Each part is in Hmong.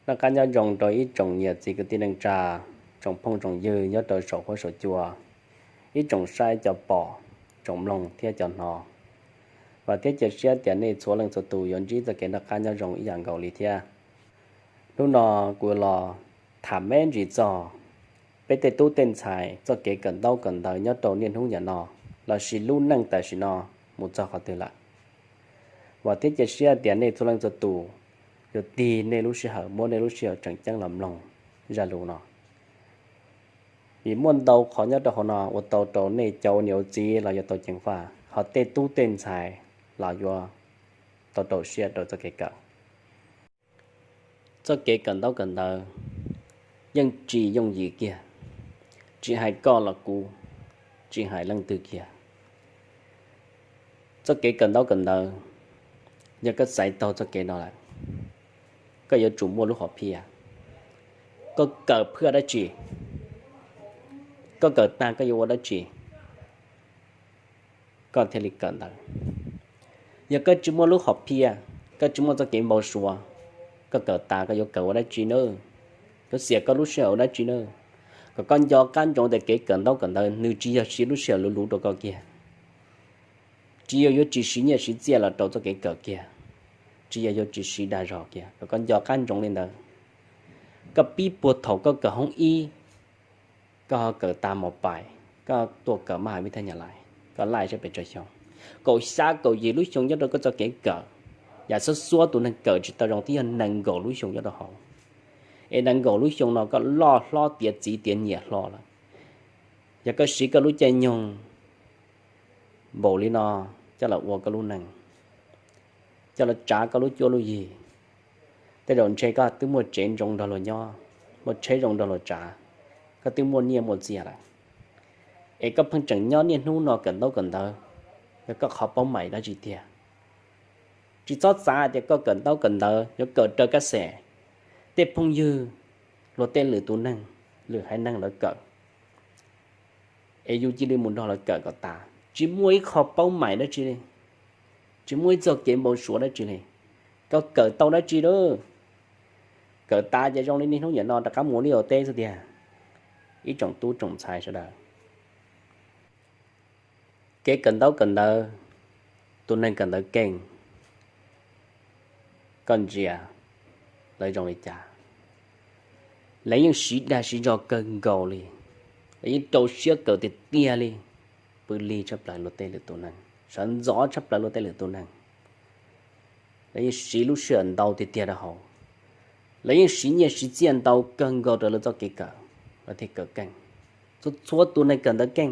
Noj qab nyob zoo rau ib tsoom niam txiv kwv tij neej tsa, tsoom phooj tsoom ywg nyob rau saum huab saum cua, ib tsoom saib cov pom, tsoom mloog thiab cov hnov. Vam thiab cia siab tias nej txhua leej txhua tus yuav ntsib txoj kev noj qab nyob zoo ib yam nkaus li thiab. Hnub no kuv los tham me ntsis txog peb tej tub tej ntxhais txoj kev kawm ntaub kawm ntawv nyob rau niaj hnub niam no, lossis lub neej tam sim no mus txog qhov twg lawm. Vam thiab cia siab tias nej txhua leej txhua tus yuav tig nej lub sij hawm, muab nej lub sij hawm tseem ceeb los mloog zaj lus no. Vim muaj ntau qhov nyob rau hauv no ua tau rau nej cov niam txiv los yuav tau ceev faj, ho tej tub tej ntxhais los yuav tau rau siab rau txoj kev kawm. Txoj kev kawm ntaub kawm ntawv yeej tsis yooj yim kiag, tsis hais koj los kuv, tsis hais leej twg kiag. Txoj kev kawm ntaub kawm ntawv, yog koj xaiv taug txoj kev no lawm, koj yuav tsum muaj lub hom phiaj. Koj kawm phwaj dab tsi? Koj kawm tag koj yuav ua dab tsi, koj thiaj li kawm ntawv? Yog koj tsis muaj lub hom phiaj, koj tsis muaj txoj kev npau suav, koj kawm tas koj yuav kawm ua dab tsi na? Koj xiam koj lub sij hawm ua dab tsi na? Kom koj nco qab ntsoov tias kev kawm ntaub kawm ntawv nws tsis yog siv lub sij hawm luv luv rau koj kiag, tsis yog yuav tsis siv nyiaj siv txiaj los rau txoj kev kawm kiag, tsis yog yuav tsis siv dag zog kiag. Kom koj nco qab ntsoov li ntawd. Koj pib puag thaum koj kawm hoob ib, koj ho kawm tas mos pais, koj tuaj kawm maj has vib thaj nyas lais, koj laij sab pes tsawg xyoo? Kaum xya kaum yim lub xyoo nyob rau koj txoj kev kawm. Yam xub xuab tus neeg kawm tsis tau zoo twb yog nees nkaum lub xyoo nyob rau hauv. Es nees nkaum lub xyoo no koj loj hlob tiav txiv tiav nyiam hlo lawm. Yog koj siv koj lub caij nyoog npaum li no coj los ua koj lub neej, coj los tsav koj lub cuab lub yig, tej zaum ntshe koj twb muaj tsev zoo nrog luag nyob, muaj tsheb zoo nrog luag tsav, koj twb muaj nyiaj muaj txiaj lawm. Es koj pheej tseem nyob niaj hnub no kawm ntaub kawm ntawv, yog koj qhov paub maim dab tsi tiag? Tsis txhob xav tias koj kawm ntaub kawm ntawv yuav kawm raws kab xes. Tej phooj ywg luag tej lwm tus neeg, lwm haiv neeg lawv kawm, es yus cia li mus nrog lawv kawm kom tas, tsis muaj ib qho paub maim dab tsi li, tsis muaj ib txoj kev npau suav dab tsi li. Koj kawm tau dab tsi lawm? Kawm tas ces zoo li niaj hnub niam no rov qab mus liaj ua teb xwb tiag. Ib tsoom tub tsoom ntxhais sawv daws, kev kawm ntaub kawm ntawv, tus neeg kawm ntawv keej, koj ntsia lawv zoo li cas? Lawv yeej siv dag siv zog kawg nkaus li, lawv yeej rau siab kawm tiag tiag li, pw lig tshaj plaws luag tej lwm tus neeg, sawv ntxov tshaj plaws luag tej lwm tus neeg. Lawv yeej siv lub sij hawm ntau tiag tiag rau hauv, lawv yeej siv nyiaj siv txiaj ntau kawg nkaus rau lawv txoj kev kawm, lawv thiaj kawm keej. Txhua txhua tus neeg kawm ntawv keej.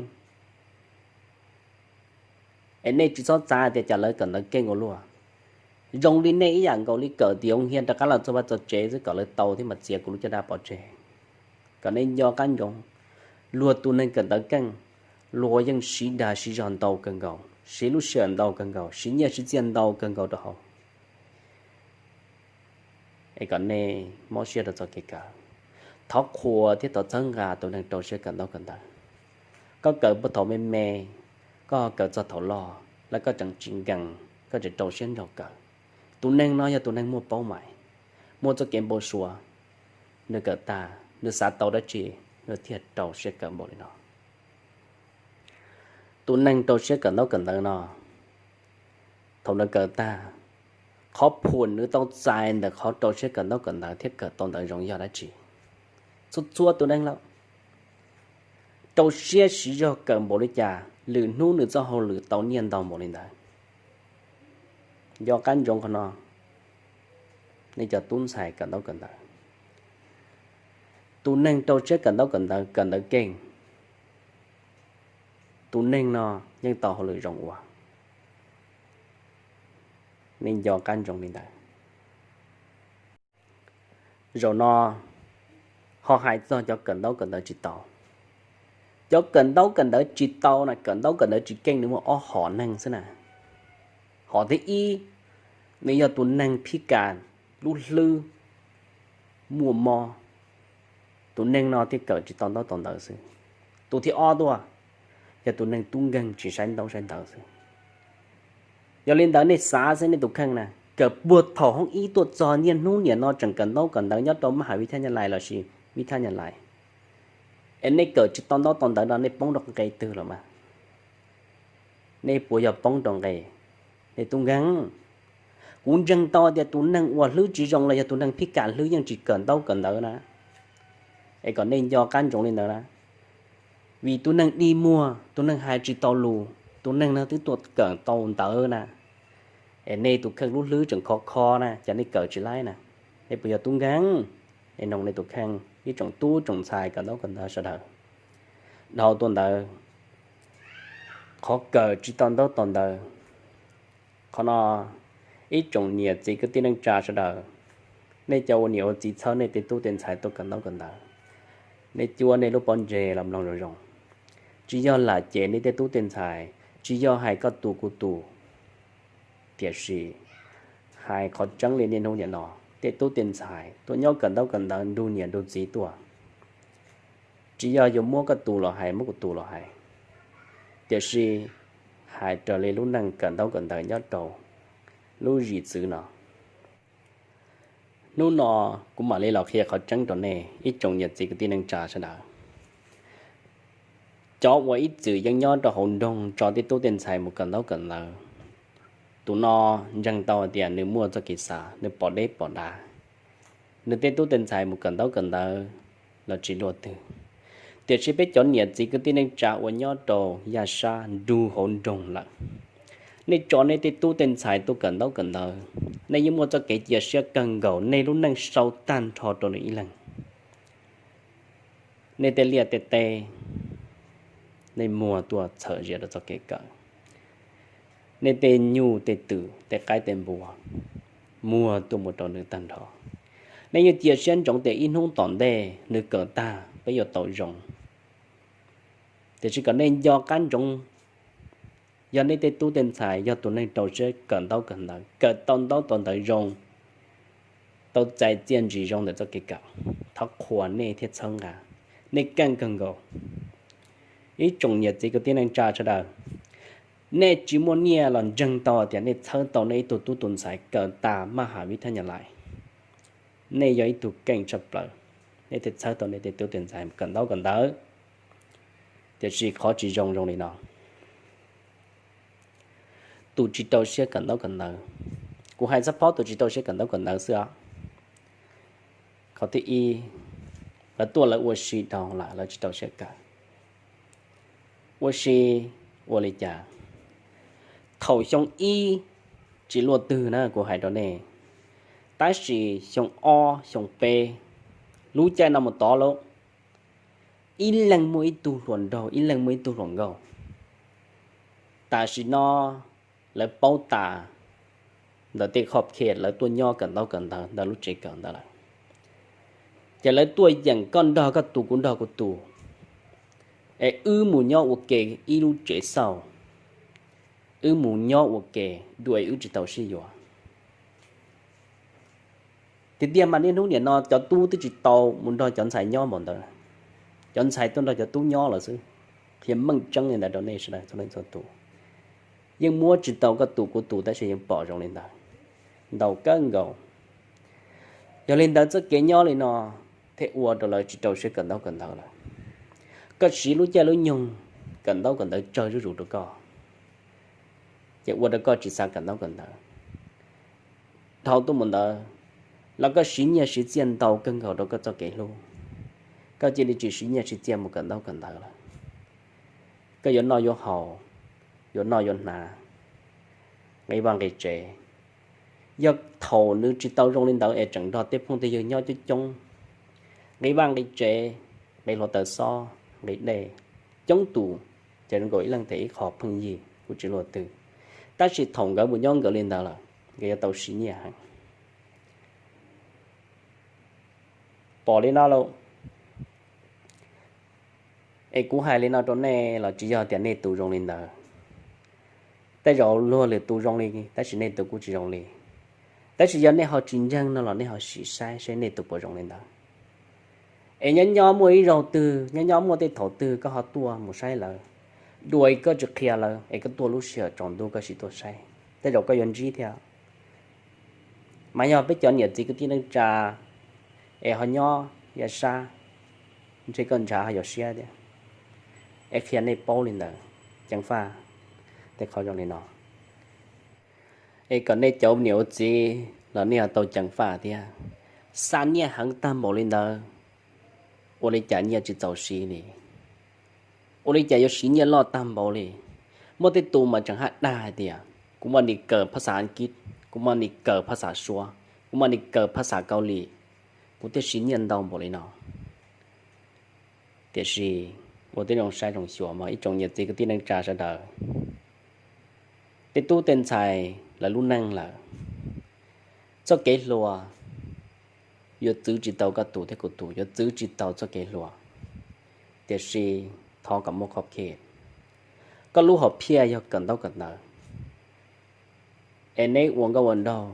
Es nej tsis txhob xav tias cas lawv kawm ntawv keej ua luaj. Zoo li nej ib yam nkaus li kawm tim hoo hia rov qab los txog vaj txog tsev xwb kom lawv tau thiab mas txiav kuv lub caj dab pov tseg. Kom nej nco qab ntsoov, luag tus neeg kawm ntawv keej, luag yeej siv dag siv zog ntau kawg nkaus, siv lub sij hawm ntau kawg nkaus, siv nyiaj siv txiaj ntau kawg nkaus rau hauv. Es kom nej mob siab rau txoj kev kawm. Thov qhuas thiab thov txhawb nqa tus neeg rau siab kawm ntaub kawm ntawv. Koj kawm puag thaum me me, koj kawm txog thaum loj los koj tseem tsis nkees, koj tseem rau siab nrog kawm. Tus neeg no yog tus neeg muaj paub maim, muaj txoj kev npau suav. Nws kawm tag nws xav tau dab tsi, nws thiaj rau siab kawm npaum li no. Tus neeg rau siab kawm ntaub kawm ntawv no, thaum nws kawm tag, qhov phuam nws tau txais ntawm qhov rau siab kawm ntaub kawm ntawv thiab kawm tau ntawv zoo yog dab tsi? Txhua txhua tus neeg lawm, rau siab siv zog kawm npaum li cas, lwm hnub nws txoj hauj lwm tau nyiaj ntau npaum li ntawd. Nco qab ntsoov qhov no, nej cov tub ntxhais kawm ntaub kawm ntawv. Tus neeg rau siab kawm ntaub kawm ntawv, kawm ntawv keej, tus neeg no yeej tau hauj lwm zoo ua. Nej nco qab ntsoov li ntawd. Zaum no ho hais txog cov kawm ntaub kawm ntawv tsis tau. Cov kawm ntaub kawm ntawv tsis tau na, kawm ntaub kawm ntawv tsis keej, nws muaj ob hom neeg xwb na. Hom thib ib, nws yog tus neeg phib kas, lub hlwb muaj mob, tus neeg no thiaj kawm tsis tau ntaub tau ntawv xwb. Tus thib ob tuaj, yog tus neeg tub nkeeg tsis saib ntaub saib ntawv xwb. Yog li ntawd nej xav xwb nej tus kheej na, Kawm puag thaum hoob ib tuaj txog niaj hnub niam no tseem kawm ntaub kawm ntawv nyob rau maj has vib thab nyab lais los sis vib thab nyab lais, es nej kawm tsis tau ntaub tau ntawv no nej poob rau nqe twg los mas? Nej puas yog poob rau nqe? Nej tub nkeeg, kuv ntseeg tau tias tus neeg uas hlwb tsis zoo los yog tus neeg phib kam hlwb yeej tsis kawm ntaub kawm ntawv na. Es kom nej nco qab ntsoov li ntawd na. Vim tus neeg dig muag, tus neeg hais tsis tau lus, tus neeg no twb tuaj kawm tau ntawv na. Es nej tus kheej lub hlwb tseem khov kho na, cas nej kawm tsis laib na? Nej puas yog tub nkeeg? Es noog nej tus kheej, ib tsoom tub tsoom ntxhais kawm ntaub kawm ntawv sawv daws, dhau tuaj ntawd, qhov kawm tsis tau ntaub tau ntawv, qhov no ib tsoom niam txiv kwv tij neej tsa sawv daws, nej cov ua niam ua txiv txhawb nej tej tub tej ntxhais tuaj kawm ntaub kawm ntawv, nej cuab nej lub pob ntseg los mloog zoo zoo. Tsis yog lam cem nej tej tub tej ntxhais, tsis yog hais koj tus kuv tus, tiam sis hais qhov tseeb li niaj hnub niam no, tej tub tej ntxhais tuaj nyob kawm ntaub kawm ntawv nrug niam nrug txiv tuaj, tsis yog yuav muab koj tus los hais muab kuv tus los hais, tiam sis hais raws li lub neej kawm ntaub kawm ntawv nyob rau lub zim txwv no. Hnub no kuv mam li los qhia qhov tseeb rau nej ib tsoom niam txiv kwv tij neej tsa sawv daws. Cov uas ib txwm yeej nyob rau hauv nroog tso tej tub tej ntxhais mus kawm ntaub kawm ntawv, tus no ntseeg tau hais tias nws muaj txoj kev xav, nws pom deb pom dav, nws tej tub tej ntxhais mus kawm ntaub kawm ntawv los tsis luaj twg. Tiam sis peb cov niam txiv kwv tij neej tsa uas nyob rau yaj sab nrug hauv nroog lawm, nej tso nej tej tub tej ntxhais tuaj kawm ntaub kawm ntawv, nej yeej muaj txoj kev cia siab kawg nkaus, nej lub neej sau tag nrho rau nws ib leeg. Nej tej liaj tej teb, nej muag tuaj txhawm zias rau txoj kev kawm. Nej tej nyuj tej twm tej qaib tej npua, muag tuaj mus rau nws tag nrho. Nej yeej cia siab ntsoov tias ib hnub tom ntej nws kawm tag peb yuav tau zoo. Tiam sis kom nej nco qab ntsoov, yog nej tej tub tej ntxhais yog tus neeg rau siab kawm ntaub kawm ntawv, kawm tau ntaub tau ntawv zoo, tau txais txiaj ntsim zoo ntawm txoj kev kawm, thov qhuas nej thiab txhawb nqa nej keej kawg nkaus. Ib tsoom niam txiv kwv tij neej tsa sawv daws, nej tsis muaj nyiaj los ntseeg tau tias nej txhawb tau nej ib tug tub tus ntxhais kawm tas maj has vib thab nyab lais, nej yog ib tug keej tshaj plaws, nej thiaj txhawb tau nej tej tub tej ntxhais kawm ntaub kawm ntawv. Tiam sis qhov tsis zoo zoo li no, tus tsis rau siab kawm ntaub kawm ntawv, kuv hais txog phob tus tsis rau siab kawm ntaub kawm ntawv xwb os. Qhov thib ib, lawv tuaj lawv ua si dhau lawm lawv tsis rau siab kawm. Ua si ua li cas? Thaum xyoo ib tsis luaj twg na kuv hais rau nej, tab sis xyoo ob xyoo peb, lub caij no mus tod lauj, ib leeg muaj ib tug hluas nraug ib leeg muaj ib tug hluas nkauj. Tam sim no lawv paub tas ntawm tej qhov khej lawv tuaj nyob kawm ntaub kawm ntawv ntawm lub tsev kawm ntawd lawm, ces lawv tuaj yeem koj nrog koj tus kuv nrog kuv tus, es wb mus nyob ua ke ib lub tsev xauj, wb mus nyob ua ke dua es wb tsis tau sib yuav. Tiag tiag mas niaj hnub niam no cov tub twb tsis tau mus nrog cov ntxhais nyob npaum ntawd, cov ntxhais tuaj nrog cov tub nyob lawm xwb. Qhia meej tseeb li ntawd rau nej sawv daws txhua leej txhua tus. Yeej muab tsis tau koj tus kuv tus tab sis yeej pom zoo li ntawd ntau kawg nkaus. Yog li ntawd txoj kev nyob li no thiaj ua rau lawv tsis rau siab kawm ntaub kawm ntawv lawm. Koj siv lub caij lub nyoog kawm ntaub kawm ntawv tsawg zuj zus rau koj, ces ua rau koj tsis xav kawm ntaub kawm ntawv. Dhau tuaj mus ntawd los koj siv nyiaj siv txiaj ntau kawg nkaus rau koj txoj kev hlub, koj cia li tsis siv nyiaj siv txiaj mus kawm ntaub kawm ntawv lawm. Koj yuav noj yuav haus, yuav noj yuav hnav, nqi vaj nqi tsev. Yog thaum nws tsis tau zoo li ntawd es tseem nrog tej phooj tej ywg nyob coob coob, nqi vaj nqi tsev, nqi hluav taws xob, nqi dej, coob tus, ces zoo nkaus ib leeg them ib qho pheej yig kuj tsis luaj twg. Tab sis thaum nkawd mus nyob nkawd li ntawd lawm, nkawd yuav tau siv nyiaj heev. Pom li no lauj. Es kuv hais li no rau nej los tsis yog tias nej tus zoo li ntawd. Tej zaum luag lwm tus zoo li, tab sis nej tus kuj tsis zoo li. Tab sis yog nej ho tsis ntseeg no los nej ho sim saib saib nej tus puas zoo li ntawd. Es nyob nyob muaj ib zaug twg, nyob nyob muaj tej thaum twg koj ho tuaj mus saib lawv, dua koj tsis qhia lawv es koj tuaj lub sij hawm tsaus ntuj koj sim tuaj saib, tej zaum koj yuav ntsib thiab. Mas yog peb cov niam txiv kwv tij neej tsa es ho nyob yav sab, ntshe koj ntshav ho yuav siab thiab. Es qhia nej paub li ntawd, ceev faj tej qhov zoo li no, es kom nej cov niam ua txiv los nej ho tau ceev faj thiab. Xa nyiaj heev tag npaum li ntawd, ua li cas nyiaj tsis txaus siv li? Ua li cas yuav siv nyiaj loj tag npaum li? Muaj tej tus mas tseem haj dag hais tias, kuv muaj nis kawm phaj xav Askiv, kuv muaj nis kawm phaj xav Suav, kuv muaj nis kawm phaj xav Kaus Lim, kuv thiaj siv nyiaj ntau npaum li no. Tiam sis ua tib zoo saib zoo xyuas mas ib tsoom niam txiv kwv tij neej tsa sawv daws, tej tub tej ntxhais lawv lub neej lawm, txoj kev hluas yuav txwv tsis tau koj tus thiab kuv tus, yuav txwv tsis tau txoj kev hluas. Tiam sis thov kom muaj khov khe, koj lub hom phiaj yog kawm ntaub kawm ntawv, es neb ua nkauj ua nraug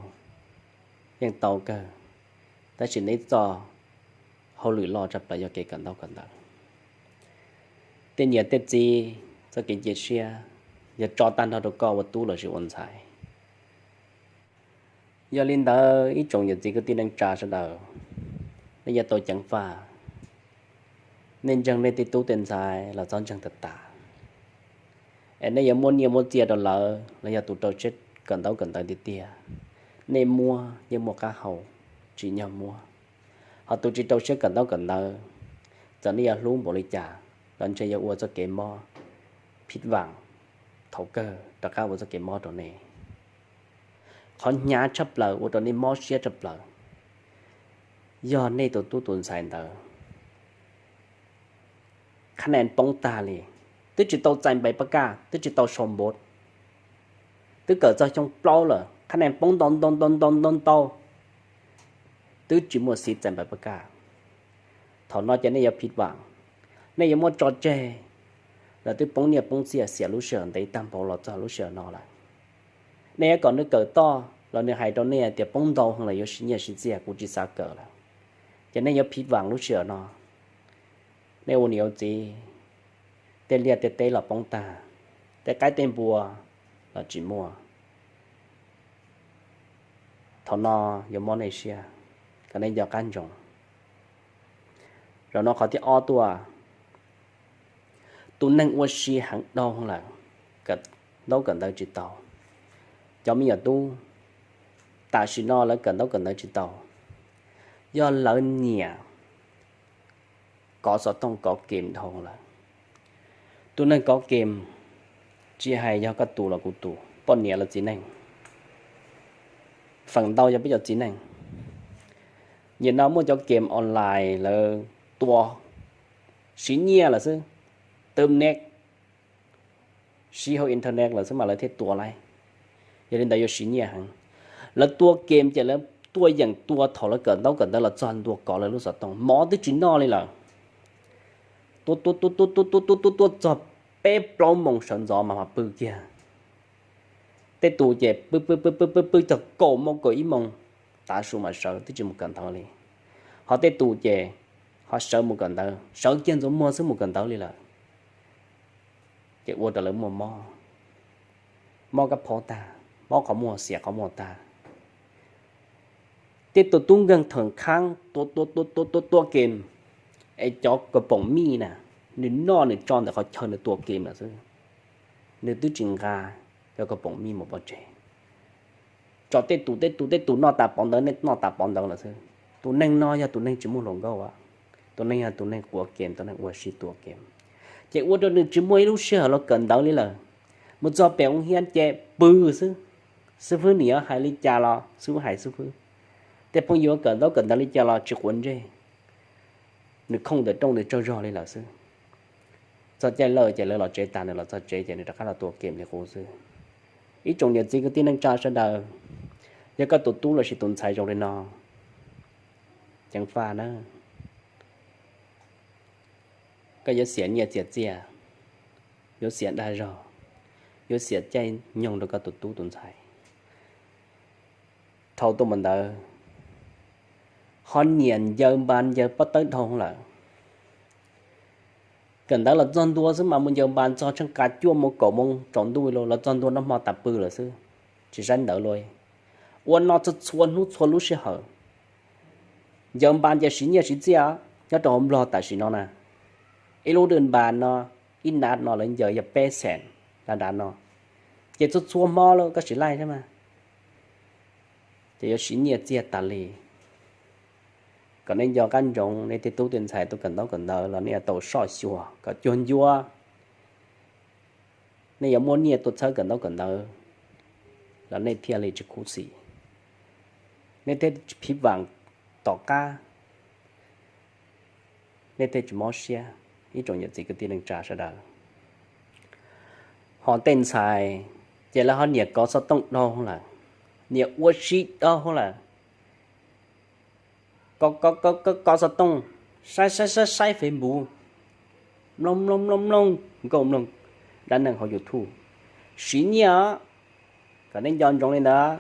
yeej tau kawg, tab sis neb txoj hauj lwm loj tshaj plaws yog kev kawm ntaub kawm ntawv. Tej niam tej txiv txoj kev cia siab yog tso tag nrho rau koj ua tub los sis ua ntxhais. Yog li ntawd ib tsoom niam txiv kwv tij neej tsa sawv daws, nej yuav tau ceev faj. Nej ntseeg nej tej tub tej ntxhais los txhob ntseeg tag tas. Es nej yuav muab nyiaj muab txiaj rau lawv los yog tus rau siab kawm ntaub kawm ntawv tiag tiag, nej muab yeej muaj qab hau, tsim nyog muab. Ho tus tsis rau siab kawm ntaub kawm ntawv, txawm nej yuav hlub npaum li cas los ntshe yuav ua txoj kev mob, phiv vam, thaum kawg rov qab ua txoj kev mob rau nej. Qhov hnyav tshaj plaws ua rau nej mob siab tshaj plaws yog nej tus tub tus ntxhais ntawd qhab nees poob tag li, twb tsis tau txais npais pab kaj, twb tsis tau sau npov, twb kawm txog xyoo plaub lawm, qhab nees poob ntau ntau ntau ntau ntau ntau, twb tsis muaj xiv txais npais pab kaj. Thaum no ces nej yuav phiv vam, nej yuav muab tso tseg. Lawv twb poob nyiaj poob txiaj xiam lub sij hawm ntev tag npaum los txog lub sij hawm no lawm. Nej yuav kom nws kawm toj los nws hais rau nej tias poob ntau heev lawm, yuav siv nyiaj siv txiaj, kuv tsis xav kawm lawm. Ces nej yuav phiv vam lub sij hawm no. Nej ua niam ua txiv, tej liaj tej teb los poob tag, tej qaib tej npua los tsis muaj. Thaum no yuav mob nej siab, kom nej nco qab ntsoov. Zaum no qhov thib ob tuaj, tus neeg ua si heev dhau lawm, kawm ntaub kawm ntawv tsis tau. Cov me nyuam tub tam sim no lawv kawm ntaub kawm ntawv tsis tau, yog lawv niam kov xov tooj kov game dhau lawm. Tus neeg kov game, tsis hais yog koj tus los kuv tus, poj niam los txiv neej, feem ntau yog peb cov txiv neej. Nim no muaj cov game online lawv tua siv nyiaj lawm xwb, twb ne siv hauv internet lawm xwb mas lawv thiaj tua laib. Yog li ntawd yuav siv nyiaj heev. Lawv tua game ces lawv tua yeem tua thaum lawv kawm ntaub kawm ntawv los txog ntua kov lawv lub xov tooj, mov twb tsis noj li lawm. Tua tua tua tua tua tua tua tua tua txog peb plaub moos sawv ntxov mas mam pw kiag. Tej tus ces pw pw pw pw pw pw txog kaum moos kaum ib moos tav su mas sawv twb tsis mus kawm ntawv li. Ho tej tus ces ho sawv mus kawm ntawv, sawv kiag ntxuav muag xwb mus kawm ntawv li lawm. Ces ua rau lawv muaj mob, mob kab phob tag, mob qhov muag xiam qhov muag tag. Tej tus tub nkeeg theem khaab tua tua tua tua tua tua game, es cov kaus poom mij na, nws noj nws tso ntawm qhov chaw nws tua game lawm xwb, nws twb tsis nqa cov kaus poom mij mus pov tseg. Tso tej tus tej tus tej tus noj tas pov ntawd, nej noj tas pov ntawd lawm xwb. Tus neeg no yog tus neeg tsis muaj hluas nkauj, tus neeg yog tus neeg quav game, tus neeg ua si tua game, ces ua rau nws tsis muaj ib lub sij hawm los kawm ntawv li lawm. Mus txog pem hoo hiab ces pw xwb, xib fwb nim yuav hais li cas los xib fwb hais xib fwb. Tej phooj ywg kawm ntaub kawm ntawv li cas los tsis quav ntsej, nws khooj ntawm rooj nws tsaug zog li lawm xwb. Txog caij lawm ces lawv los tsev tas, nws los txog tsev ces nws rov qab los tua game li qub xwb. Ib tsoom niam txiv kwv tij neej tsa sawv daws, yog koj tus tub lossis tus ntxhais zoo li no, ceev faj na, koj yuav xiam nyiaj txiag txiaj, yuav xiam dag zog, yuav xiam caij nyoog rau koj tus tub tus ntxhais. Dhau tuaj mus ntawd, ho niam ncaws npas ncaws pob tawb dhau lawm. Kawm ntawv los txog ntua xwb mas mus ncaws npas txog tsheej kav cuaj moos kaum moos tsaus ntuj li, los txog ntua noj hmo tas pw lawm xwb, tsis saib ntawv li. ua no txhua txhua hnub txhua lub sij hawm. Ncaws npas ncaws siv nyiaj siv txiaj nyob rau hauv Nplog tam sim no na, ib lub dwj npas no, ib nab no lawv ncaws yog peb xees nrad no, ces txhua txhua hmo lawm koj sim laij thiab mas, ces yuav siv nyiaj txiag tas li. Kom nej nco qab ntsoov, nej tej tub tej ntxhais tuaj kawm ntaub kawm ntawv los nej yuav tau soj xyuas kom cuag ncua. Nej yuav muaj nyiaj tuaj txhawb kawm ntaub kawm ntawv los nej thiaj li tsis khuv xim, nej thiaj tsis phiv vam tom qab, nej thiaj tsis mob siab. Ib tsoom niam txiv kwv tij neej tsa sawv daws, ho tej ntxhais ces lawv ho niam kov xov tooj dhau lawm, niam ua si dhau lawm, kov kov kov xov tooj, saib saib saib saib Facebook, mloog mloog mloog mloog nkauj mloog dab neeg hauv YouTube, siv nyiaj os. Kom nej nco ntsoov li ntawd,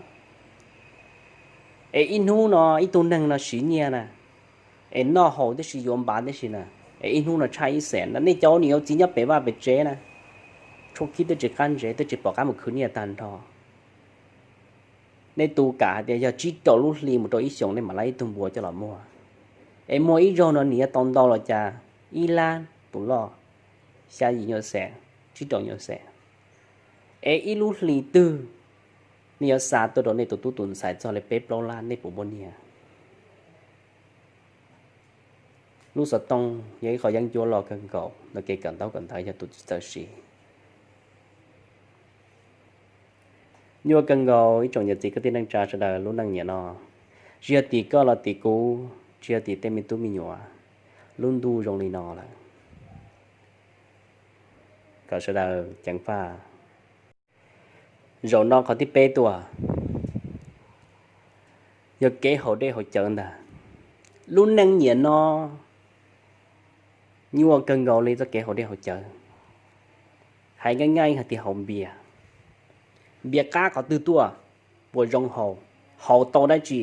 es ib hnub no ib tug neeg no siv nyiaj na, es noj haus tib si yuav npav tib si na, es ib hnub no tshaj ib xees na, nej cov niam yuav txiv nyob pem vaj pem tsev na, tshuab khib twb tsis qab ntsev twb tsis pom qab mus khwv nyiaj tag nrho. Nej tu kam hais tias yog tsib rau lub hli mus rau ib xyoos nej mam laib ib tug npua coj los muag, es muag ib zaug no nws yuav tau ntau los cas ib lab tus loj, xya yim nyuag xees, tsib rau nyuag xees, es ib lub hli twg nej yuav xa tuaj rau nej tus tub tus ntxhais txog li peb plaub lab, nej puas muaj nyiaj? Lub xov tooj yog ib qho yeeb ncuab loj kawg nkaus ntawm kev kawm ntaub kawm ntawv yog tus tsis txawj siv. Nyuaj kawg nkaus ib tsoom niam txiv kwv tij neej tsa sawv daws, lub neej niam no tsis yog tim koj los tim kuv, tsis yog tim tej me tub me nyuam, lub ntuj zoo li no lawm. Kom sawv daws ceev faj. Zaum no qhov thib peb tuaj, yog kev haus dej haus cawv ntag. Lub neej niam no nyuaj kawg nkaus li txoj kev haus dej haus cawv. Hais nqaij nqaij hais tias haus npias, npias qab qhov twg tuaj, puas zoo haus, haus tau dab tsi,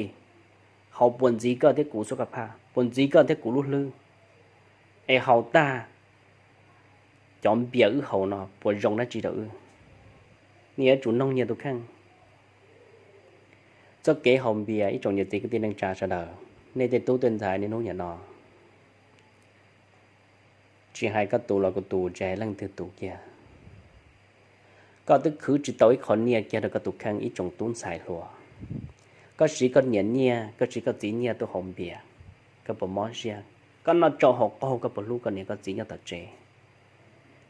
haus puas ntxiv koj thiab kuv xub qab phaj, puas ntxiv koj thiab kuv lub hlwb, es haus tag cov npias wb haus no puas zoo dab tsi rau wb. Nej yuav tsum noog nyias tus kheej. Txoj kev haus npias ib tsoom niam txiv kwv tij neej tsa sawv daws, nej tej tub tej ntxhais niaj hnub niam no, tsis hais koj tus los kuv tus, tsis hais leej twg tus kiag, koj twb khwv tsis tau ib qho nyiaj kiag rau koj tus kheej ib tsoom tub ntxhais hluas. Koj siv koj niam nyiaj, koj siv koj txiv nyiaj tuaj haus npias, koj puas mob siab? Koj noj tsau haus qaug, koj puas hlub koj niam koj txiv nyob tom tsev?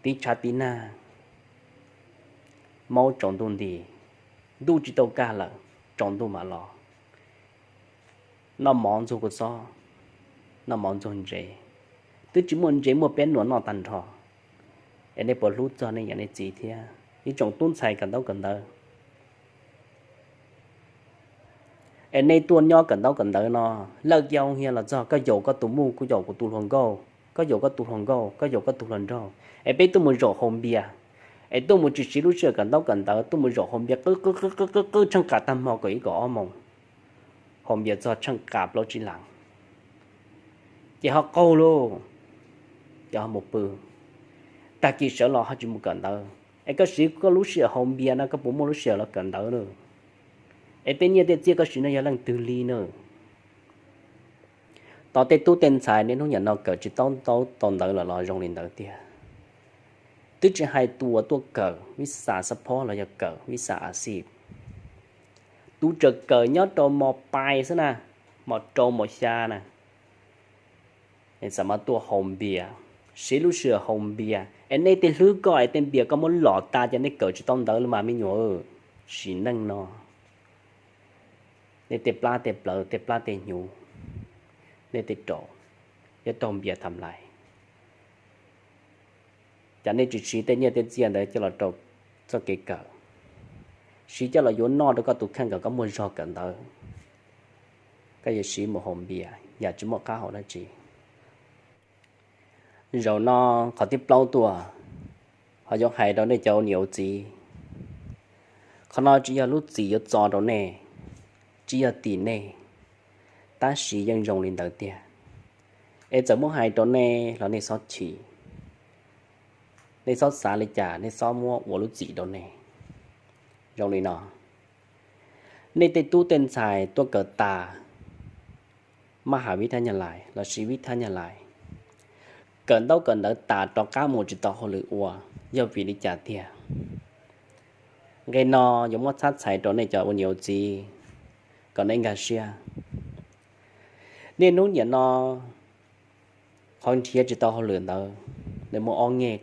Tiv tshav tiv nag, maub tsaus ntuj nti, ntuj tsis tau kaj lawm, tsaus ntuj mam los, noj mov ntxuag kua txob, noj mov ntxuag ntsev, twb tsis muaj ntsev muaj peb nuam noj tag nrho, es nej puas hlub txog nej niam nej txiv thiab? Ib tsoom tub ntxhais kawm ntaub kawm ntawv, es nej tuaj nyob kawm ntaub kawm ntawv no, lawj kiag hoo hias los txog koj yaum koj tus muj, kuv yaum kuv tus hluas nkauj, koj yaum koj tus hluas nkauj, koj yaum koj tus hluas nraug, es peb tuaj mus zaum haus npias, es tuaj mus tsis siv lub sij hawm kawm ntaub kawm ntawv, tuaj mus zaum haus npias qwb qwb qwb qwb qwb tsheej qas tag hmo kaum ib kaum ob moos, haus npias txog tsheej qas plaub tsib las, ces ho qaug lauj, ces ho mus pw, tag kis sawv los ho tsis mus kawm ntawv. Es koj siv koj lub sij hawm haus npias no koj puas muaj lub sij hawm los kawm ntawv na? Es tej nyiaj tej txiaj koj siv no yog leej twg li na? Tos tej tub tej ntxhais niaj hnub niam no kawm tsis tau ntaub tau ntawv lawm los zoo li ntawd tiag. Twb tsis hais tus uas tuaj kawm vij xas xab phob los yog kawm vij xas a xij, tus tseem kawm nyob rau mos pais xwb na, mos rau mos xya na, es xam mas tuaj haus npias, siv lub sij hawm haus npias, es nej tej hlwb koj es tej npias koj muab lom tas ces nej kawm tsis tau ntawv li mas me nyuam. Sim neej no nej tej plab tej plawv, tej plab tej hnyuv, nej tej raum yuav raug npias tham lais. Cas nej tsis siv tej nyiaj tej txiaj ntawd coj los rau txoj kev kawm, siv coj los yuav noj rau koj tus kheej kom koj muaj zog kawm ntawv, koj yuav siv mus haus npias yam tsis muaj qab hau dab tsi. Zaum no qhov thib plaub tuaj, ho yuav hais rau nej cov niam txiv, qhov no tsis yog lub txim yuav txo rau nej, tsis yog tim nej, tab sis yeej zoo li ntawd tiag. Es txawm muab hais rau nej los nej txhob chim, nej txhob xav li cas, nej txhob muab ua lub txim rau nej. Zoo li no, Nej tej tub tej ntxhais tuaj kawm tas mab has vib thab nyab lais lossis vib thab nyab lais, kawm ntaub kawm ntawv tas rov qab mus tsis tau hauj lwm ua, yog vim li cas tiag? Nqe no yuav muab txhab txhais rau nej cov ua niam ua txiv kom nej nkag siab. Niaj hnub niam no qhov nrhiav tsis tau hauj lwm ntawd, nws muaj ob nyeg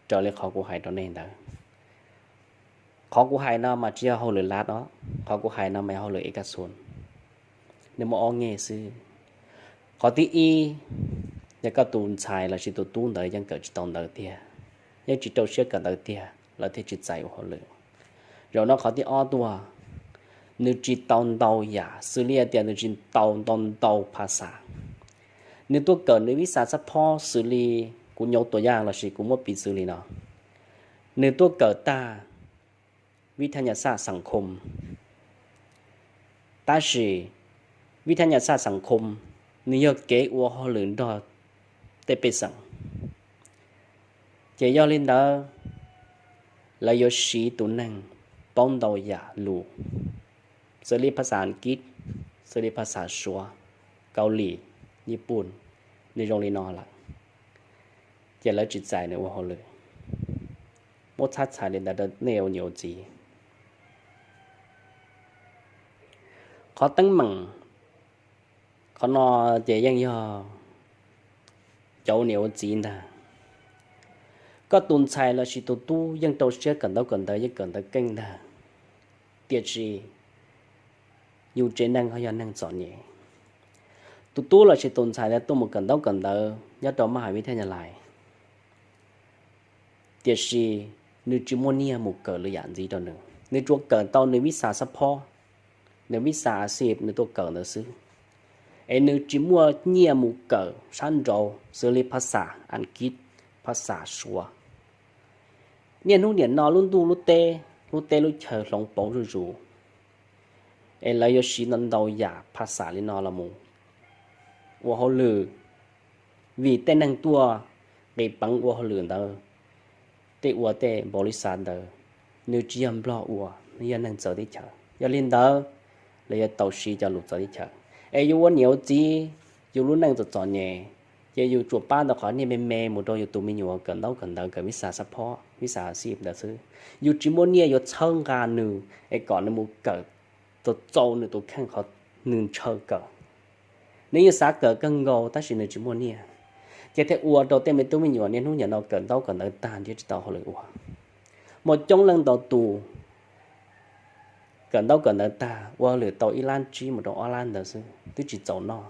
raws li qhov kuv hais rau nej ntawd. Qhov kuv hais no mas tsis yog hauj lwm lav os, qhov kuv hais no mas yog hauj lwm ib kas xus. Nws muaj ob nyeg xwb. Qhov thib ib, yog koj tus ntxhais lossis tus tub ntawd yeej kawm tsis tau ntawv tiag, yeej tsis rau siab kawm ntawv tiag, lawv thiaj tsis txais ua hauj lwm. Zaum no qhov thib ob tuaj, nws tsis tau ntau yam, xws li hais tias nws tsis tau ntau ntau phas xas. Nws tuaj kawm nws vib xas xab phob xws li kuv nyuam tua yaj lossis kuv muab piv xws li no, nws tuaj kawm tag vib thab nyas xaj xas khoo, tab sis vib thab nyas xaj xas khoo nws yog kev ua hauj lwm nrog tej pej xeem. Ces yog li ntawd, lawv yuav siv tus neeg paub ntau yam lus, xws li phas xas Askiv, xws li phas xas Suav, Kaus Lim, Nyij Pooj, nws zoo li no lawm, ces lawv tsis txais nws ua hauj lwm. Muab txhab txhais li ntawd rau nej ua niam ua txiv. Qhov teeb meem, qhov no ces yeej yog cov ua niam ua txiv ntag. Koj tus ntxhais lossis tus tub yeej rau siab kawm ntaub kawm ntawv, yeej kawm ntawv keej ntag, tiam sis yus tsev neeg ho yog neeg txom nyem. Tus tub lossis tus ntxhais ntawd tuaj mus kawm ntaub kawm ntawv nyob rau mab has vib thab nyas lais, tiam sis nws tsis muaj nyiaj mus kawm lwm yam ntxiv rau nws. Nws tsuas kawm tau nws vib xas xab phob, nws vib xas a xij nws tuaj kawm ntawd xwb, es nws tsis muaj nyiaj mus kawm sab nraud xws li phas xas Askiv, phas xas Suav. Niaj hnub niam no lub ntuj lub teb, lub teb lub chaw hloov pauv zuj zus, es lawv yuav siv ntau ntau yam phas xas li no los mus ua hauj lwm, vim tej neeg tuaj nqis peev ua hauj lwm ntawd, tej ua tej npaum li xav ntawd, nws tsis yog Nplog ua, nws yog neeg txawv teb chaws. Yog li ntawd, lawv yuav tau siv cov lus txawv teb chaws. Es yus ua niam ua txiv, yus lub neej txom txom nyem, ces yus tsuas pab ntawm qhov niaj me me mus rau yus tus me nyuam kawm ntaub kawm ntawv, kawm vib xas xab phob, vib xas a xij ntawd xwb. Yus tsis muaj nyiaj yuav txhawb nqa nws es kom nws mus kawm txaus txaus nws tus kheej qhov nws ntshaw kawm. Nws yeej xav kawm kawg nkaus tab sis nws tsis muaj nyiaj, ces thiaj ua rau tej me tub me nyuam niaj hnub niam no kawm ntaub kawm ntawv tag nrhiav tsis tau hauj lwm ua. Muaj coob leej ntau tus kawm ntaub kawm ntawv tag ua hauj lwm tau ib lab tsib mus rau ob lab ntawd xwb twb tsis txaus noj.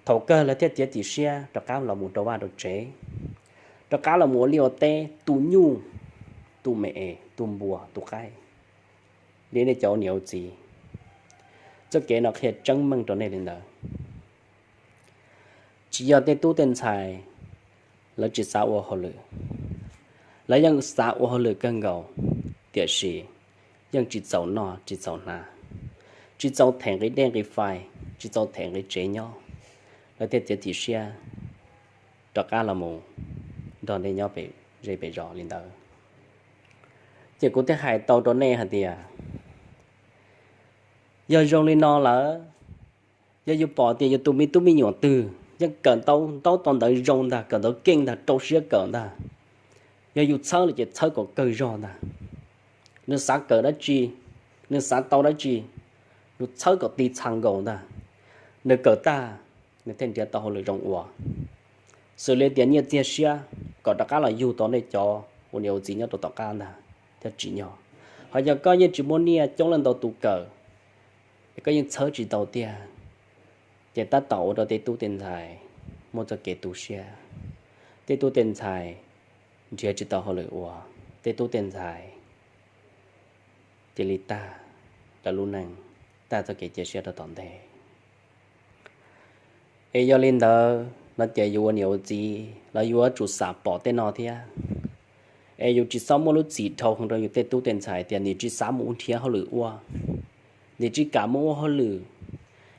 Thaum kawg lawv thiaj txiav txim siab rov qab los mus rau vaj rau tsev, rov qab los mus ua liaj ua teb tu nyuj, tu me es, tu npua, tu qaib. Li nej cov ua niam ua txiv, txoj kev no qhia tseeb meej rau nej li ntawd. Tsis yog tej tub tej ntxhais lawv tsis xav ua hauj lwm, lawv yeej xav ua hauj lwm kawg nkaus, tiam sis yeej tsis txaus noj tsis txaus hnav, tsis txaus them nqi dej nqi fais, tsis txaus them nqi tsev nyob, lawv thiaj txiav txim siab rov qab los mus nrog nej nyob pem zej pem zos li ntawd. Ces kuv thiaj hais tau rau nej hais tias, yog zoo li no lawm, yog yus pom tias yus tus me tub me nyuam twg yeej kawm tau ntaub tau ntawv zoo ntag, kawm ntawv keej ntag, rau siab kawm ntag, yog yus txhawb lawm ces txhawb kom kawg zog ntag. Nws xav kawm dab tsi, nws xav tau dab tsi, yus txhawb kom tig txha nkaus ntag, nws kawm tag, nws thiaj nrhiav tau hauj lwm zoo ua. Xws li tias nyiaj txiag siab kom rov qab los yug tau nej cov ua niam ua txiv nyob rau tom qab ntag thiaj tsim nyog. Ho yog koj yeej tsis muaj nyiaj, coob leej ntau tus kawm, es koj yeej txhawb tsis tau tiag, ces tab tom ua rau tej tub tej ntxhais muaj txoj kev tu siab, tej tub tej ntxhais nrhiav tsis tau hauj lwm ua, tej tub tej ntxhais cia li tag lawv lub neej, tag txoj kev cia siab rau tom ntej. Es yog li ntawd no ces yus ua niam ua txiv los yuav tsum xav pom tej no thiab. Es yus tsis txhob muaj lub txim dhau hwv rau yus tej tub tej ntxhais tias nws tsis xav mus nrhiav hauj lwm ua, nws tsis kam mus ua hauj lwm,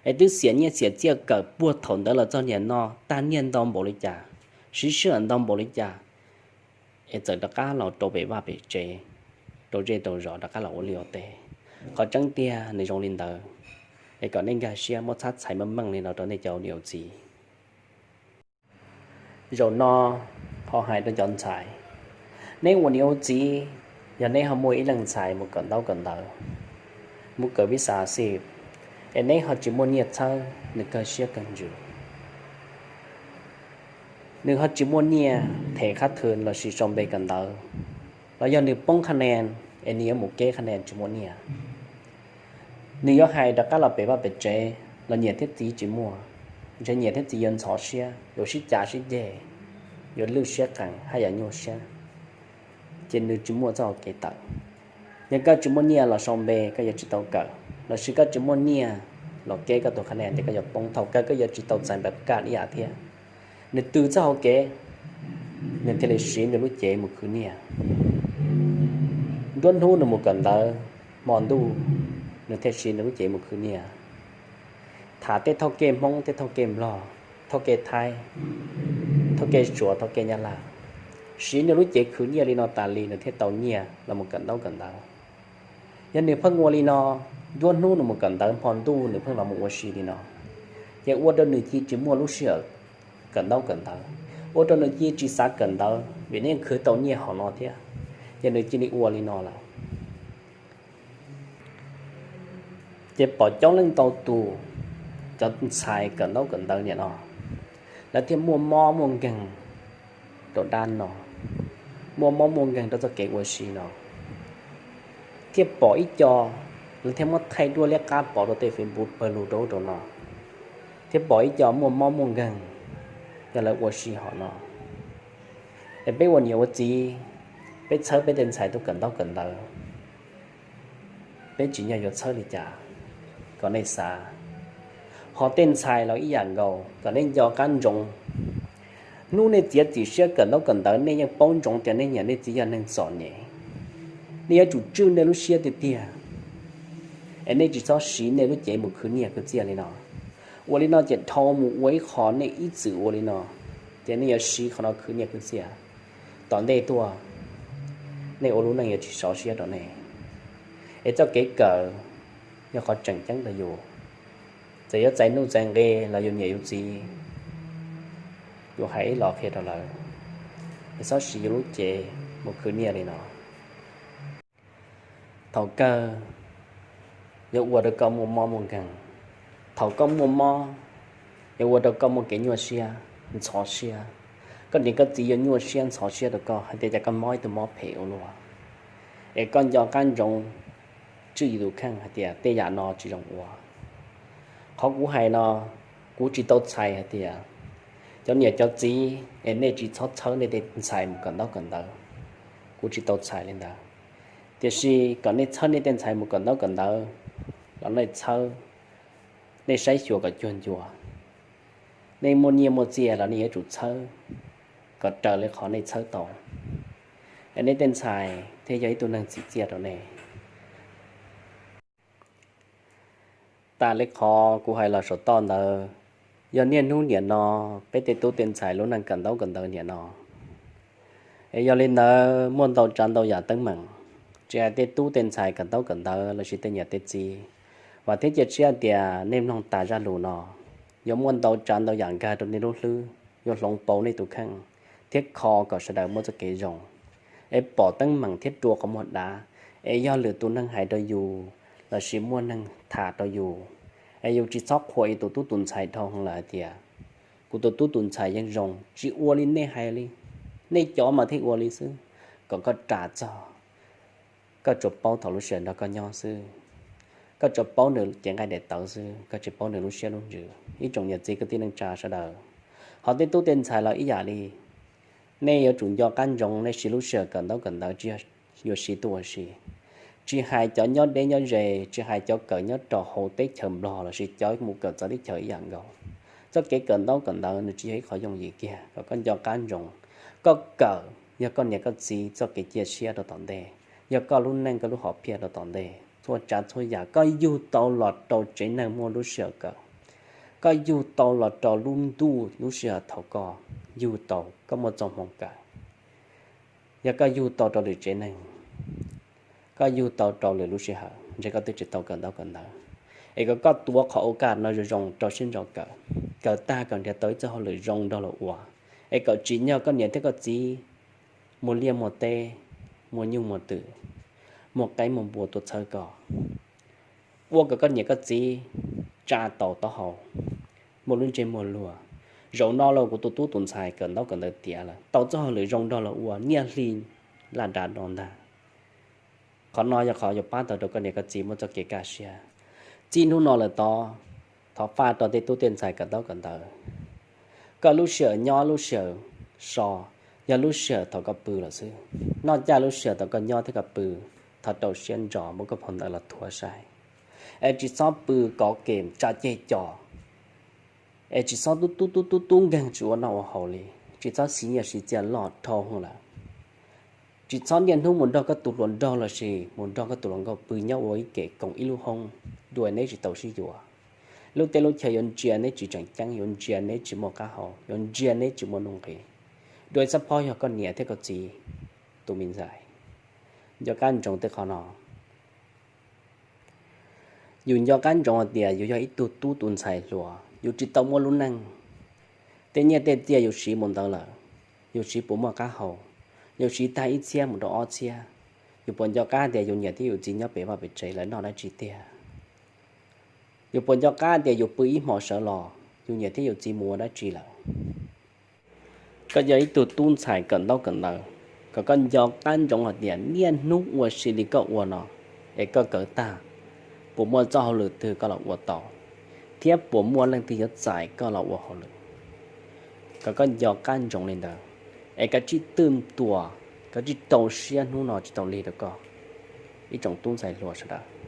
es twb xiam nyiaj xiam txiaj kawm puag thaum ntawd los txog niaj no tag niaj ntau npaum li cas, siv sij hawm ntau npaum li cas, es txawm rov qab los rau pem vaj pem tsev, rau zej rau zos rov qab los ua liaj ua teb. Qhov tseeb tiag nws zoo li ntawd, es kom nej nkag siab muab txhab txhais meej meej li no rau nej cov niam txiv. Zaum no ho hais rau cov ntxhais, neb ua niam ua txiv, yog neb ho muaj ib leej ntxhais mus kawm ntaub kawm ntawv, mus kawm vib xav xib, es neb ho tsis muaj nyiaj txhawb nws kawg siab kawg ntsws, nws ho tsis muaj nyiaj them khab thw lossis sau npe kawm ntawv, los yog nws poob qhab nees es nws yuav mus keb qhab nees tsis muaj nyiaj, nws yuav hais rov qab los pem vaj pem tsev los niam thiab txiv tsis muaj, ntshe niam thiab txiv yuav ntxhov siab, yuav sib cav sib ceg, yuav lwj siab qees haj yam nyuaj siab, ces nws tsis muaj txoj hau kev tawm. Yog koj tsis muaj nyiaj los sau npe koj yuav tsis tau kawm, lossis koj tsis muaj nyiaj los keb koj tus qhab nees ces koj yuav poob, thaum kawg koj yuav tsis tau txais npav kaj ib yam thiab. Nws tw txoj hau kev, nws thiaj li siv nws lub cev mus khwv nyiaj. Nruab hnub nws mus kawm ntawv, hmo ntuj nws thiaj siv nws lub cev mus khwv nyiaj. Tham tej thauj kej Hmoob, tej thauj kej Nplog, thauj kej Thaib, thauj kej Suav, thauj kej Nyab Laj, siv nws lub cev khwv nyiaj li no tas li nws thiaj tau nyiaj los mus kawm ntaub kawm ntawv. Yog nws pheej ua li no, nruab hnub nws mus kawm ntawv, hmo ntuj nws pheej los mus ua si li no, ces ua rau nws cia tsis muaj lub sij hawm kawm ntaub kawm ntawv, ua rau nws cia tsis xav kawm ntawv vim nws yeej khwv tau nyiaj hom no thiab, ces nws cia li ua li no lawm. Ces pom coob leej ntau tus cov ntxhais kawm ntaub kawm ntawv niam no, lawv thiaj muaj mob muaj nkeeg rau dab no, muaj mob muaj nkeeg rau txoj kev ua si no, thiaj pom ib co, lawv thiaj muab thaij duab liab qab pov rau tej Facebook pawg lug rau ub rau no, thiaj pom ib co muaj mob muaj nkeeg yog lawv ua si hom no. Es peb ua niam ua txiv, peb txhawb peb tej ntxhais tuaj kawm ntaub kawm ntawv, peb tsis nyob yuav txhawb li cas, kom nej xav. Ho tej ntxhais los ib yam nkaus, kom nej nco qab ntsoov. Hnub nej txiav txim siab kawm ntaub kawm ntawv nej yeej paub ntsoov tias nej niam nej txiv yog neeg txom nyem, nej yuav tsum tswj nej lub siab tiag tiag, es nej tsis txhob siv nej lub cev mus khwv nyiaj khwv txiaj li no. Ua li no ces dhau mus ua ib qho nej ib txwm ua li no, ces nej yuav siv qhov no khwv nyiaj khwv txiaj. Tom ntej tuaj, nej ua lub neej yuav tsis sov siab rau nej. Es txoj kev kawm yog qhov tseem ceeb rau yus, txawm yuav txais nuj txais nqi los yus niam yus txiv, yus hais ib los qhia rau lawv, es txhob siv yus lub cev mus khwv nyiaj li no. Thaum kawg yuav ua rau koj muaj mob muaj nkeeg. Thaum koj muaj mob, yuav ua rau koj muaj kev nyuaj siab, ntxhov siab. Koj niam koj txiv yuav nyuaj siab ntxhov siab rau koj hais tias cas koj mob ib tug mob phem ua luaj. Es koj nco qab ntsoov tswj yus tus kheej hais tias tej yam no tsis zoo ua. Qhov kuv hais no, kuv tsis tau txhais hais tias cov niam cov txiv es nej tsis txhob txhawb nej tej ntxhais mus kawm ntaub kawm ntawv, kuv tsis tau txhais li ntawd. Tiam sis kom nej txhawb nej tej ntxhais mus kawm ntaub kawm ntawv los nej txhawb, nej saib xyuas kom cuag ncua. Nej muaj nyiaj muaj txiaj los nej yuav tsum txhawb kom raws li qhov nej txhawb tau, es nej tej ntxhais thiaj yog ib tug neeg txim txiaj rau nej. Tas li qhov kuv hais los saum toj ntawd, yog niaj hnub niam no peb tej tub tej ntxhais lub neej kawm ntaub kawm ntawv niam no, es yog li ntawd muaj ntau tsav ntau yam teeb meem, tsis hais tej tub tej ntxhais kawm ntaub kawm ntawv lossis tej niam tej txiv, vam thiab cia siab tias nej mloog tas zaj lus no yuav muaj ntau tsav ntau yam nkag rau nej lub hlwb, yuav hloov pauv nej tus kheej, thiab kho kom sawv daws muaj txoj kev zoo, es pom teeb meem thiab rua qhov muag dav. Es yog lwm tus neeg hais rau yus lossis muaj neeg tham rau yus, es yus tsis txhob qhuas yus tus tub tus ntxhais dhau lawm hais tias kuv tus tub tus ntxhais yeej zoo, tsis ua li nej hais li, nej cov mas thiaj ua li xwb. Kom koj ras txog, koj tsuas paub thaum lub sij hawm nrog koj nyob xwb, koj tsuas paub nws cev nqaij daim tawv xwb, koj tsis paub nws lub siab lub ntsws. Ib tsoom niam txiv kwv tij neej tsa sawv daws, ho tej tub tej ntxhais los ib yam li, nej yuav tsum nco qab ntsoov nej siv lub sij hawm kawm ntaub kawm ntawv tsis yog yuav siv tuaj ua si. Tsis hais cov nyob deb nyob ze, tsis hais cov kawm nyob rau hauv teb chaws Nplog lossis cov mus kawm txawv teb chaws ib yam nkaus, txoj kev kawm ntaub kawm ntawv nws tsis yog ib qho yooj yim kiag. Kom koj nco qab ntsoov, koj kawm yog koj niam koj txiv txoj kev cia siab rau tom ntej, yog koj lub neej koj lub hom phiaj rau tom ntej. Txhua tsav txhua yam koj yug tau los rau tsev neeg muaj lub sij hawm kawm, koj yug tau los rau lub ntuj lub sij hawm thaum koj yug tau koj muaj txoj hmoo kawm. Yog koj yug tau rau lwm tsev neeg, koj yug tau rau lwm lub sij hawm, ntshe koj twb tsis tau kawm ntaub kawm ntawv. Es kom koj tuav qhov ua kaj no zoo zoo rau siab ntso kawm, kawm tag kom nrhiav tau ib txoj hauj lwm zoo nrog luag ua, es kom tsim nyog koj niam thiab koj txiv muaj liaj muaj teb, muaj nyuj muaj twm, muaj qaib muaj npua tuaj txhawb koj, ua kom koj niam koj txiv tsa taus taub hau, muaj lub ntsej muag luag. Zaum no los kuv tus tub tus ntxhais kawm ntaub kawm ntawv tiav lawm, tau txoj hauj lwm zoo nrog luag ua, nyiaj hli laj dav no ntag. Qhov no yog qhov yuav pab tau rau koj niam koj txiv muaj txoj kev kaj siab. Txij hnub no lawm tod, thov faj rau tej tub tej ntxhais kawm ntaub kawm ntawv, koj lub sij hawm nyob lub sij hawm so yog lub sij hawm thaum koj pw lawm xwb. Noj caj lub sij hawm thaum koj nyob thiab koj pw, thov rau siab ntso muab koj phau ntawv los thuav saib, es tsis txhob pw kov kem tsa ceg co, es tsis txhob tub tub tub tub tub nkeeg tsis ua noj ua haus li, tsis txhob siv nyiaj siv txiaj loj dhau hwv lawm. Tsis txhob niaj hnub mus nrog koj tus hluas nraug lossis mus nrog koj tus hluas nkauj pw nyob ua ib kem koom ib lub hoob, dua neb tsis tau sib yuav. Lub teb lub chaw yuav ntsia neb tsis tseem ceeb, yuav ntsia neb tsis muaj qab hau, yuav ntsia neb tsis muaj nuj nqis. Dua ib txhab phob yog koj niam thiab koj txiv tus me ntxhais. Nco qab ntsoov tej qhov no. Yus nco qab ntsoov hais tias yus yog ib tug tub tus ntxhais hluas, yus tsis tau muaj lub neej. Tej nyiaj tej txiaj yus siv mus ntawd lawm, yus siv puas muaj qab hau? Yus siv tag ib txhiab mus rau ob txhiab, yus puas nco qab tias yus niam thiab yus txiv nyob pem vaj pem tsev lawv noj dab tsi tiag? Yus puas nco qab tias yus pw ib hmo sawv los yus niam thiab yus txiv mus ua dab tsi lawm? Koj yog ib tug tub ntxhais kawm ntaub kawm ntawv, kom koj nco qab ntsoov hais tias niaj hnub ua si li koj ua no, es koj kawm tag, puas muaj txoj hauj lwm twg koj los ua tau, thiab puas muaj leej twg yuav txais koj los ua hauj lwm. Kom koj nco qab ntsoov li ntawd, es kav tsij twj tua, kav tsij rau siab hnub no tsis tau lig rau koj, ib tsoom tub ntxhais hluas sawv daws.